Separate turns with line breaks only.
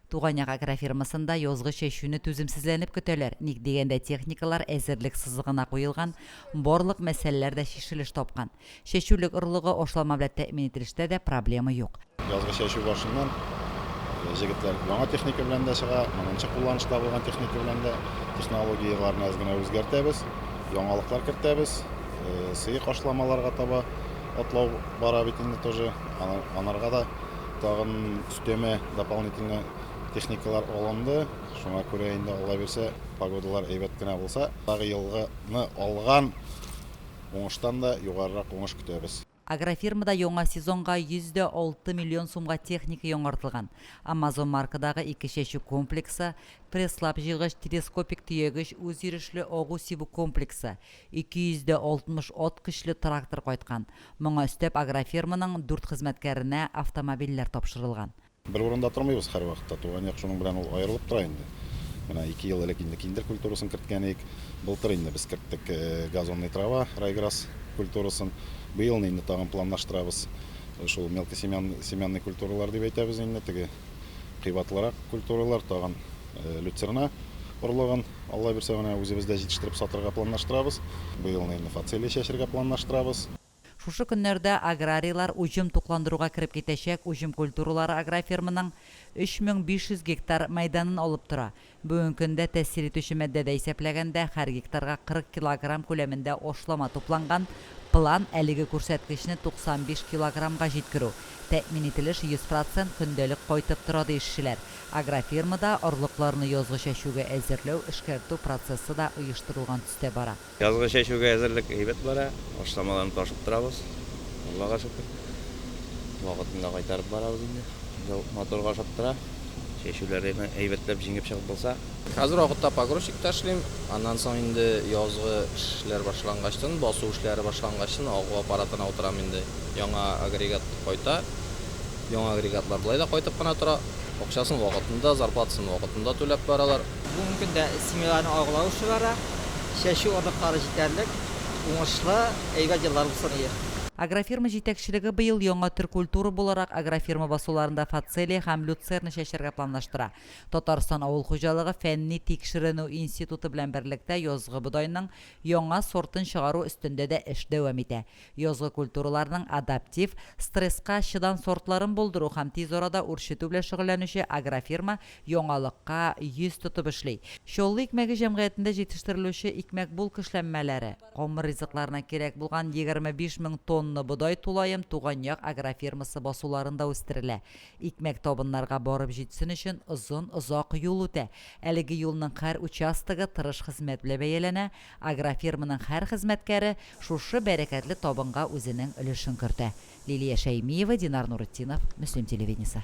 Туган як агрофирмасында язгы чәчүне түземсезләнеп көтәләр, ник дигәндә техникалар әзерлек сызыгына куелган, барлык мәсьәләләр дә чишелеш тапкан. Чәчүлек орлыгы ашлама белән тәэмин ителештә дә проблема юк.
Язгы чәчү башыннан җегетләр яңа техника белән дә чыга, моңынчы кулланышта булган техника белән дә технологияләрне әз генә үзгәртәбез, яңалыклар кертәбез, сыек ашламаларга таба атлау бара бит инде тоже, анарга да тагын өстәмә дополнительно техникалар алынды. Шуңа күрә инде Алла бирсә, погодалар әйбәт кенә булса, тагы елгыны алган уңыштан да югарырак уңыш көтәбез.
Агрофирмада яңа сезонга 106 миллион сумга техника яңартылган. Амазон маркадагы ике чәчү комплексы, пресслап җыйгыч, телескопик төягеч, үзйөрешле агу сибү комплексы, 260 ат көчле трактор кайткан. Моңа өстәп агрофирманың дүрт хезмәткәренә автомобильләр тапшырылган.
Бер урында тормыйбыз һәрвакытта, туган як шуның белән ул аерылып тора инде. Менә ике ел элек инде киндер культурасын керткән идек. Былтыр инде без керттек газонный трава, райграсс культурасын. Быелны инде тагын планлаштырабыз. Шул мелкосемянный культуралар дип әйтәбез инде, теге кыйбатлырак культуралар, тагын люцерна орлыгын, Алла бирсә, менә үзебездә җитештереп сатырга планлаштырабыз. Быелны инде фацелия чәчергә планлаштырабыз.
Шушы көннәрдә аграрийлар уҗым тукландыруга кереп китәчәк, уҗым культуралары агрофирманың 3500 гектар мәйданын алып тора. Бүгенге көндә тәэсир итүче матдәдә исәпләгәндә, һәр гектарга 40 килограмм күләмендә ашлама тупланган, план, әлеге күрсәткечне 95 килограммга җиткерү. Тәэмин ителеш 100 процент көндәлек кайтып тора, ди эшчеләр. Агрофирмада орлыкларны язгы чәчүгә әзерләү, эшкәртү процессы да оештырылган төстә бара.
Язгы чәчүгә әзерлек әйбәт бара, ашламаларны ташып торабыз, Аллага шөкер. Вакытында кайтарып барабыз инде. Ел матурга ошап тора. Чәчүләрне әйбәтләп җиңеп чыгып булса.
Хәзер вакытта погрузчикта эшлим. Аннан соң инде язгы эшләр башлангачтын, басу эшләре башлангачтын агу аппаратына утырам инде. Яңа агрегат кайта. Яңа агрегатлар болай да кайтып кына тора. Акчасын вакытында, зарплатасын вакытында түләп баралар.
Бүгенге көндә семьяларны агулау эше бара. Чәчү орлыклары җитәрлек. Уңышлы, әйбәт еллар булсын ие.
Агрофирма җитәкчелеге быел яңа төр культура буларак агрофирма басуларында фацелия һәм люцерна чәчәргә планлаштыра. Татарстан авыл хуҗалыгы фәнни-тикшеренү институты белән берлектә язгы бодайның яңа сортын чыгару өстендә дә эш дәвам итә. Язгы культураларның адаптив, стресска чыдан сортларын булдыру һәм тиз арада үрчетү белән шөгыльләнүче агрофирма яңалыкка йөз тотып эшли. Чаллы икмәге җәмгыятендә җитештерелүче икмәк-булка эшләнмәләре, камыр ризыкларына кирәк булган 25 мең тонна бодай тулаем Туган як агрофирмасы басуларында үстерелә. Икмәк табыннарга барып җитсен өчен озын-озак юл үтә. Әлеге юлның һәр участогы тырыш хезмәт белән бәяләнә, Агрофирманың һәр хезмәткәре шушы бәрәкәтле табынга үзенең өлешен кертә. Лилия Шәймиева, Динар Нуретдинов, Мөслим телевидениесе.